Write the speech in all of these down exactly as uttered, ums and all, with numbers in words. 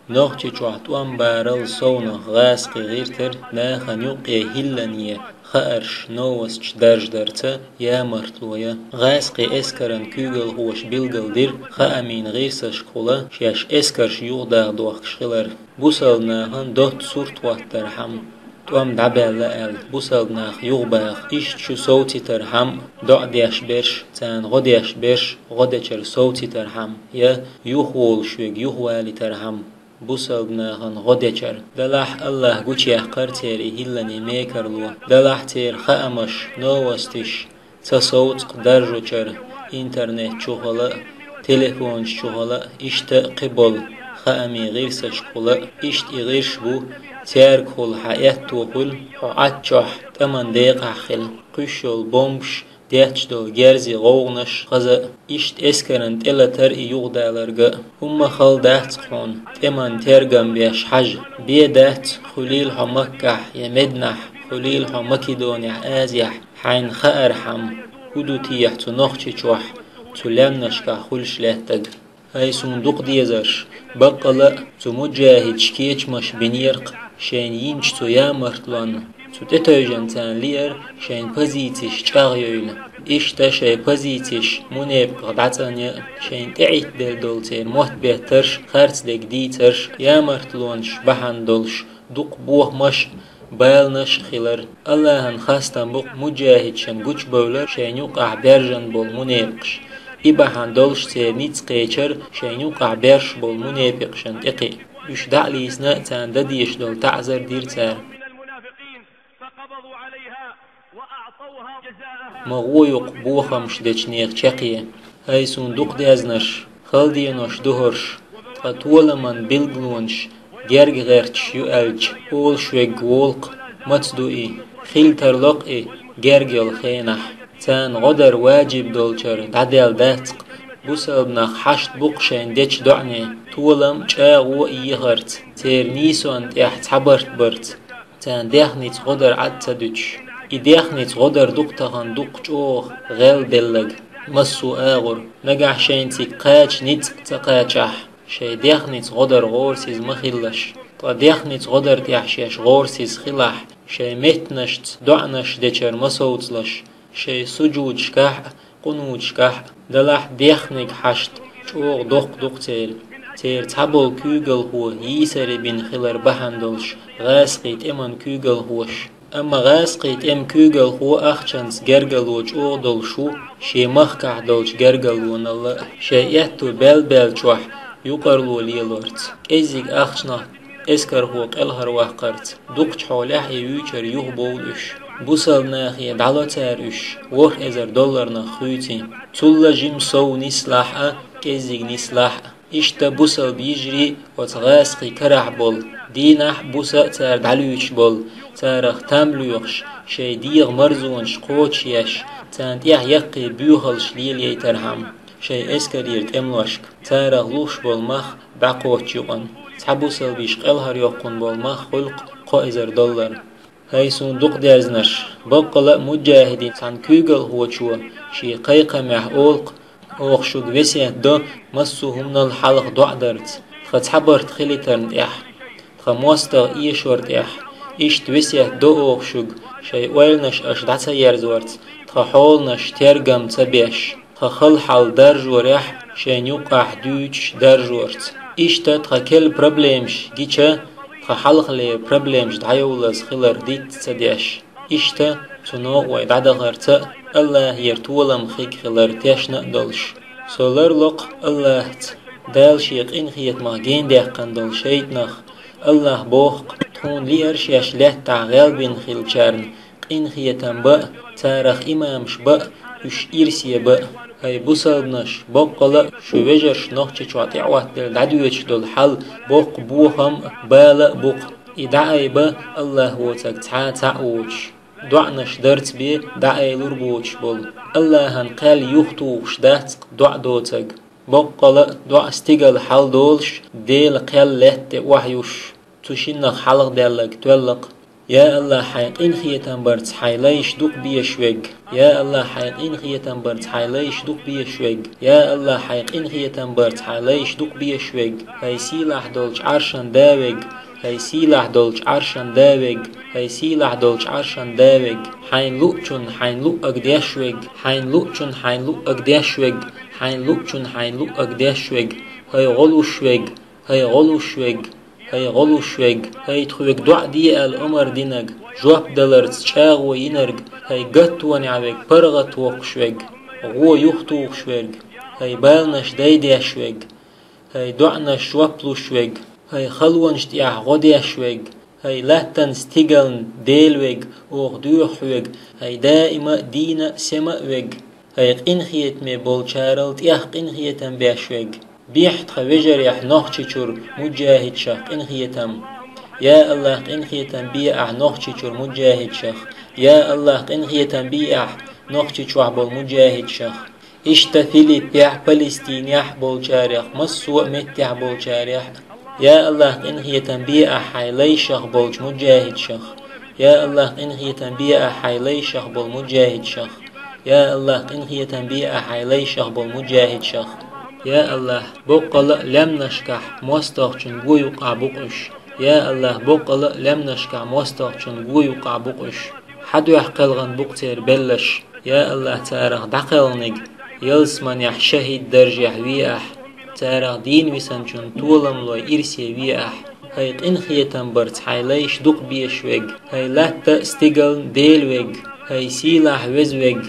Нохчийчохь тӀом барал совнах гӀазкхи гӀиртар нахана юккъе хӀиллане хаарш, новосташ дарждарца ямартло я. ГӀазкхи эскаран куьйгалхоша билгалдира хаамийн гӀирсашкахула шаьш эскарш юхадахадохкаш хилар. Бусалба нахана доцца сурт хӀоттархьама, тӀом дӀабаьлла аьлла, бусалба нах юхабаха, иштта шу совцийтархьама, доӀа деш берш, царна гӀо деш берш гӀо дечара совцийтархьама, я юхаволуш верг юхавалийтархьама, бусалба нахана гӀо дечара. Делахь АллахӀа гучуяьккхар церан и хӀиллане мекарло. Делахь церан хаамаш, новосташ ца совцу-кх даржочара, интернет чухула а, телефонаш чухула а, иштта а кхиболу хаамийн гӀирсашкахула а. Иштта и гӀирсаш бу, цаьргахула хьан аьтто хуьлу хьо Ӏаччохь тӀеман декъахь хила, кхуьйсуш йолу бомбаш, детташ долу герзийн гӀовгӀанаш хаза а. Иштта эскаран тӀелатар а, и юхадаларг а. ХӀумма хала дац-кх хьуна тӀеман тергам беш хьажа. Бен дац, хуьлийла хьо Маккахь я Мединахь, хуьлийла хьо Македонехь, Азехь, хьайна хаархьама, хӀун ду техьа цу Нохчийчохь, цу лаьмнашкахь хуьлуш лаьттаг. ХӀай суна дукха дезарш, баккъала а цу муджахӀидаш кечамаш бинера-кх шайна йинчу цу ямартлонна, цу тӀетевжарна царна лиъар шайн позицеш чӀагӀйойла. Иштта шайн позицеш мунепакъех дӀацӀанъян а, шайна тӀеӀиттаделла долу церан мотт беттарш, харцдерг дийцарш, ямартлонаш бахьана долуш дукха бохамаш а, баланаш а хилар. АллахӀан хастам бу-кх муджахӀидашна гучубевллар шайна юккъахь баьржина болу мунепакъаш. И бахьана долуш церан ницкъ кхечар шайна юккъахь баьржаш болу мунепакъашна тӀекхиа. Уьш дӀа а лийцина, царна дан дезаш долу таӀзар дира цара. Ма гӀо ю-кх бохамаш дечу нехан чаккхе. ХӀай суна дукха дезнарш, хала денош ду хӀорш, ткъа толаман билгалонаш герга гӀерташ ю аьлча, олуш верг волу-кх, маца ду и, хила тарло-кх и герга йолу хенахь. Царна гӀо дар ваджиб долчара дӀадаьлла дац-кх, бусалба нах хьашт бу-кх шайна дечу доӀане, толам а, чӀагӀо а ехарца, церан нийсонна тӀехь цхьабарт барца. Царна даьхница гӀо дар Ӏад ца дуьтуш. И даьхница гӀо дар ду-кх тахана дукха чӀогӀа гӀелделларг массо а агӀор. Нагахь шайна цига кхача ницкъ ца кхачахь, шайн даьхница гӀо дар гӀорасиза ма хилалаш. Ткъа даьхница гӀо дар тӀехь шаьш гӀорасиза хилахь, шайн меттанашца доӀанаш дечара ма совцалаш, шайн сужудашкахь а, къунуташкахь а. Делахь даьхниг хьашт чӀогӀа доккха ду-кх церан. Церан цхьаболу куьйгалхо йийсаре бина хилар бахьана долуш гӀазкхийн тӀеман куьйгалхоша. Амма гӀазкхийн тӀеман куьйгалхо ахчанца гергарло чӀогӀа долуш ву шен махкахь долчу гергарлоналла а, шайн аьтто баьлла-баьллачохь юкъарло лелорца, кӀеззиг ахчанах эскархо кӀелхьарваккхарца. Дукхачу хьолехь и вуьйцур юхабовлу уьш. Бусалба нахе дӀало цара уьш, ворхӀ эзар долларнах хуьйций. Цул а жима сов нислахь а, кӀеззиг нислахь а. Иштта бусалба йижарий оцу гӀазкхийн карахь болу, дийнахь а, буса а цара дӀалуьйчуш болу, царах там лоьхуш, шайн дегӀан марзонаш кхочушъеш, царна тӀехь яккхий боьхаллаш лелаяйтархьама, шайн эскарера тӀемалошка, царах луш болу мах дӀакхоччу юкъана. Цхьа бусалба йиша кӀелхьарйоккхун болу мах хуьлу-кх кхо эзар доллар. ХӀай суна дукха дезнарш, баккъала а муджахӀидийн цхьана куьйгалхочо шен кхайкхамехь олу-кх: «Оха шуьга весет до массо а хӀуманал хьалха доӀа дарца, тхан цхьабарт хилийтарна тӀехь, тхан мостагӀа эшор тӀехь. Иштта весет до оха шуьга, шайн ойланаш аша дӀа ца ерзорца, тхан хьоланаш тергам ца беш, тхан хала хьал даржорехь шайна юккъахь дуьйцуш даржорца. Иштта тхан керла проблемаш гича, тхан хьалхалера проблемаш дӀайовлаза хилар диц ца деш». Иштта цу новкъа вай дӀадахарца а, АллахӀера толам хиг хилар тешна а долуш. Со ларло-кх АллахӀца Дала Шен къинхетамах гендаьккхина долу шайтӀанах. АллахӀа боху-кх: «Тхуна лиъара шаьш лаьттахь гӀелбина хиллачарна къинхетам бан а, царах имамаш бан а, уьш ирсе бан а». ХӀай бусалбанаш, баккъала а шу вежарш Нохчийчохь тӀеӀоттаделла дӀадоьдуш долу хьал боккха бохам а, бала а бу-кх. И дӀаайба АллахӀ воцург цхьа а цхьаъ воцуш, доӀанаш дарца бен дӀаайлур боцуш болу. АллахӀан кхел юхатухуш дац-кх доӀа доцург. Баккъала а доӀа стигала хьал долуш, Делан кхел лаьтта тӀе охьаюш, цу шиннах хьалхадаьлларг тоьлла-кх. Я АллахӀ, хьайн къинхетам барца хьайн лайш дукха безаш вег. Я АллахӀ, хьайн къинхетам барца хьайн лайш дукха безаш вег. Я АллахӀ, хьайн къинхетам барца хьайн лайш дукха безаш вег. ХӀай сийлахь долчу Ӏаршан Да вег. ХӀай сийлахь долчу Ӏаршан Да вег. ХӀай сийлахь долчу Ӏаршан Да вег. Хьайн луъчун хьайн луъаг деш вег. Хьайн луъчун хьайн луъаг деш вег. Хьайн луъчун хьайн луъаг деш вег. ХӀай гӀо луш вег. ХӀай гӀо луш вег. ХӀай гӀо луш вег. ХӀай тхоьга доӀа де аьлла омра динарг, жоп даларца чӀагӀо йинарг, хӀай гатонехь вег, паргӀат воккхуш вег, гӀо юхатухуш верг, хӀай баланаш дайдеш вег, хӀай доӀанаш жоп луш вег, хӀай халонаш тӀехь гӀо деш вег, хӀай латтан стигална Дела вег, оха доьху хьоьга, хӀай даима а, дийна а, сема а вег. ХӀай къинхетаме болчарал тӀех къинхетам беш вег. Бехьа тхан вежарехь Нохчийчуьра муджахӀидашах къинхетам. Я АллахӀ, къинхетам бе ахь Нохчийчуьра муджахӀидашах. Я АллахӀ, къинхетам бе ахь Нохчийчохь болу муджахӀидашах. Иштта Филиппехь, Палестинехь болчарех, массо а меттехь болчарех. Я АллахӀ, къинхетам бе ахь хьайн лайшах болчу муджахӀидашах. Я АллахӀ, къинхетам бе ахь хьайн лайшах болу муджахӀидашах. Я АллахӀ, къинхетам бе ахь хьайн лайшах болу муджахӀидашах. Я АллахӀ, боккъала а лаьмнашкахь мостагӀчун го юкъахь бу-кх уьш. Я АллахӀ, боккъала а лаьмнашкахь мостагӀчун го юкъахь бу-кх уьш. Хьан дуьхьа кхелхина бу-кх церан беллаш? Я АллахӀ, царах дӀакхелхинарг ялсаманехь шахӀид даржехь ве ахь. Царах дийна висинчун толам лой ирсе ве ахь. ХӀай къинхетам барца хьайн лайш дукха безаш вег. ХӀай латта а, стигална а Дела вег. ХӀай сийлахь веза вег.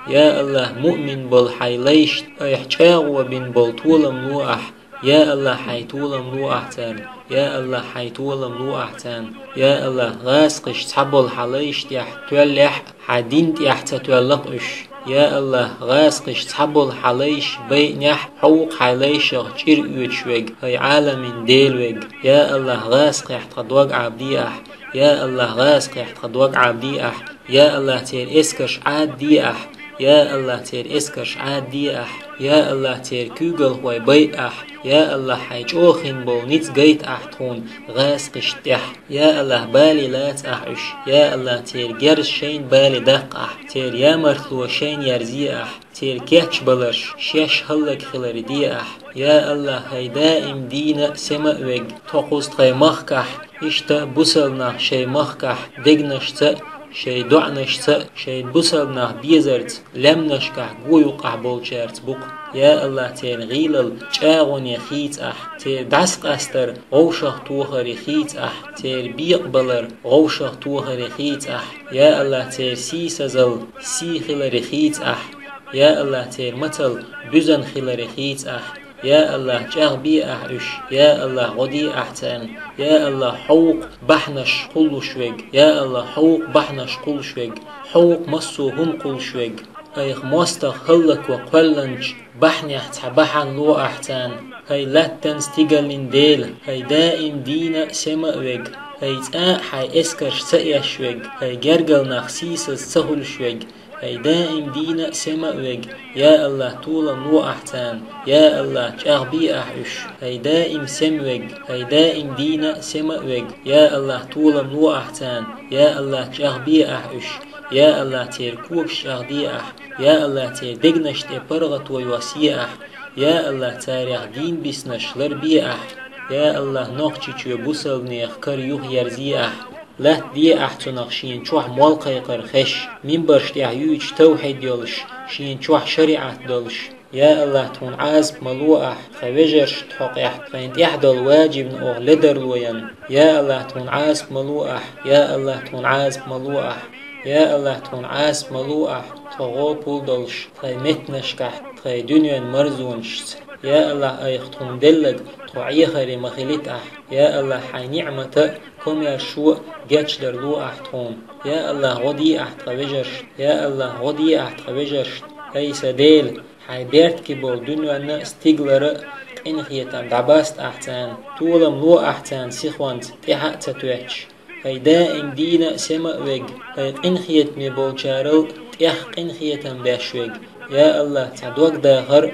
Я АллахӀ, муъмин болу хьайн лайшна айхьа чӀагӀо бина болу толам ло ахь. Я АллахӀ, хьайн толам ло ахь царна. Я АллахӀ, хьайн толам ло ахь царна. Я АллахӀ, гӀазкхаша цхьаболу хьан лайш тӀехь тоьллехь а, хьан дин тӀехь ца тоьлла-кх уьш. Я АллахӀ, гӀазкхаша цхьаболу хьан лайш байинехь а, хьо ву-кх хьайн лайшах чӀир оьцуш вег, хӀай Ӏаламийн Дела вег. Я АллахӀ, гӀазкхехь тхан дог Ӏабаде ахь. Я АллахӀ, гӀазкхехь тхан дог Ӏабаде ахь. Я АллахӀ, церан эскарш Ӏадде ахь. Я АллахӀ, церан эскарш Ӏадде ахь. Я АллахӀ, церан куьйгалхой байа ахь. Я АллахӀ, хьайн чӀогӀа хин болу ницкъ гайта ахь тхуна гӀазкхашна тӀехь. Я АллахӀ, бале лаца ахь уьш. Я АллахӀ, церан герз шайна бале даккха ахь. Церан ямартло шайна ерзе ахь. Церан кечбаларш шаьш хӀаллакьхиларе де ахь. Я АллахӀ, хӀай даим дийна а, сема а вег, тхо кхуза тхайн махкахь, иштта бусалба нах шайн махкахь дегнашца а, шайн доӀанашца а, шайн бусалба нах безарца лаьмнашкахь го юкъахь болчаьрца бу-кх. Я АллахӀ, церан гӀийлалла чӀагӀоне хийца ахь, церан дӀасакъастар вовшахтохаре хийца ахь, церан бекъабалар вовшахтохаре хийца ахь. Я АллахӀ, церан сийсазалла сий хиларе хийца ахь. Я АллахӀ, церан мацалла буьзна хиларе хийца ахь. Я АллахӀ, чӀагӀбе ахь уьш. Я АллахӀ, гӀо де ахь царна. Я АллахӀ, хьо ву-кх бахьанаш кхуллуш вег. Я АллахӀ, хьо ву-кх бахьанаш кхуллуш вег. Хьо ву-кх массо а хӀума кхуллуш вег. Айхьа мостагӀа хӀаллакво кхоьллинчу бахьанех цхьа бахьана ло ахь царна. ХӀай латтан стигаллин Дела, хӀай даим дийна а, сема а вег, хӀай цкъа а хьайн эскарш ца эшаш вег, хӀай гергара нах сийсаз ца хуьлуш вег, хӀай даим дийна а, сема а вег, я АллахӀ, толам ло ахь царна, я АллахӀ, чӀагӀбе ахь уьш, хӀай даим сема вег, хӀай даим дийна а, сема а вег, я АллахӀ, толам ло ахь царна, я АллахӀ, чӀагӀбе ахь уьш, я АллахӀ, церан когаш чӀагӀде ахь, я АллахӀ, церан дегнаш тӀе паргӀато йоссе ахь, я АллахӀ, царех дийна бисинарш ларбе ахь, я АллахӀ, Нохчийчоь бусалбанех кара юхаерзе ахь. Латтаде ахь цунах шена чохь молла кхайкхар хезаш, минбарш тӀехь юьйцуш тавхьид йолуш, шена чохь шариӀат долуш. Я АллахӀ, тхуна Ӏазап ма ло ахь, тхан вежаршна хьокъехь, тхайна тӀехь долу ваджибна оха ледарло ян. Я АллахӀ, тхуна Ӏазап ма ло ахь, я АллахӀ, тхуна Ӏазап ма ло ахь, я АллахӀ, тхуна Ӏазап ма ло ахь, тхо гӀопал долуш, тхайн меттанашкахь, тхайн дуьненан марзонашца. Я АллахӀ, айхьа тхуна делларг тхо Ӏехаре ма хилийта ахь. Я АллахӀ, хьайн ниӀмата а, комаьршо а гечдарло ахь тхуна. Я АллахӀ, гӀо де ахь тхан вежаршна. Я АллахӀ, гӀо де ахь тхан вежаршна. ХӀай сан Дела, хьайн беркате болу дуьненна а, стигалара а къинхетам дӀабаста ахь царна. Толам ло ахь царна сихонца тӀаьхьа а ца тоьттуш. ХӀай даим дийна а, сема а вег, хӀай къинхетаме болчарал тӀех къинхетам беш вег, Я АллахӀ, цхьа дог дахар,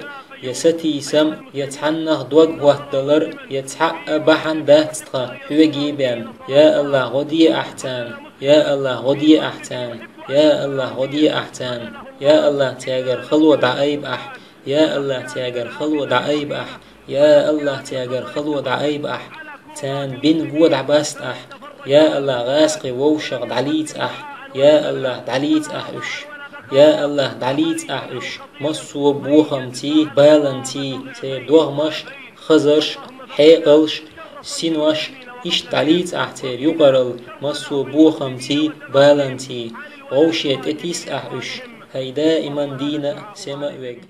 я сатийсам, я цхьаннах дог хӀоттадалар, я цхьа а бахьан дац тха хьоьга бен. Я АллахӀ, гӀо де ахь царна. Я АллахӀ, гӀо де ахь царна. Я АллахӀ, гӀо де ахь царна. Я АллахӀ, цаьргара хало дӀаайба ахь. Я АллахӀ, цаьргара хало дӀаайба ахь. Я АллахӀ, цаьргара хало дӀаайба ахь. Царна бина го дӀабаста ахь. Я АллахӀ, гӀазкхий вовшах дӀалийца ахь. Я АллахӀ, дӀалийца ахь уьш. Я АллахӀ, дӀалийца ахь уьш. Массо а бохамций, баланций, церан догӀмаш а, хазарш а, хьекъалш а, синош а, иштта дӀалийца ахь церан юкъаралла массо а бохамций, баланций. ВӀовшен тӀе тисса ахь уьш, хӀай даиман дийна а, сема а верг.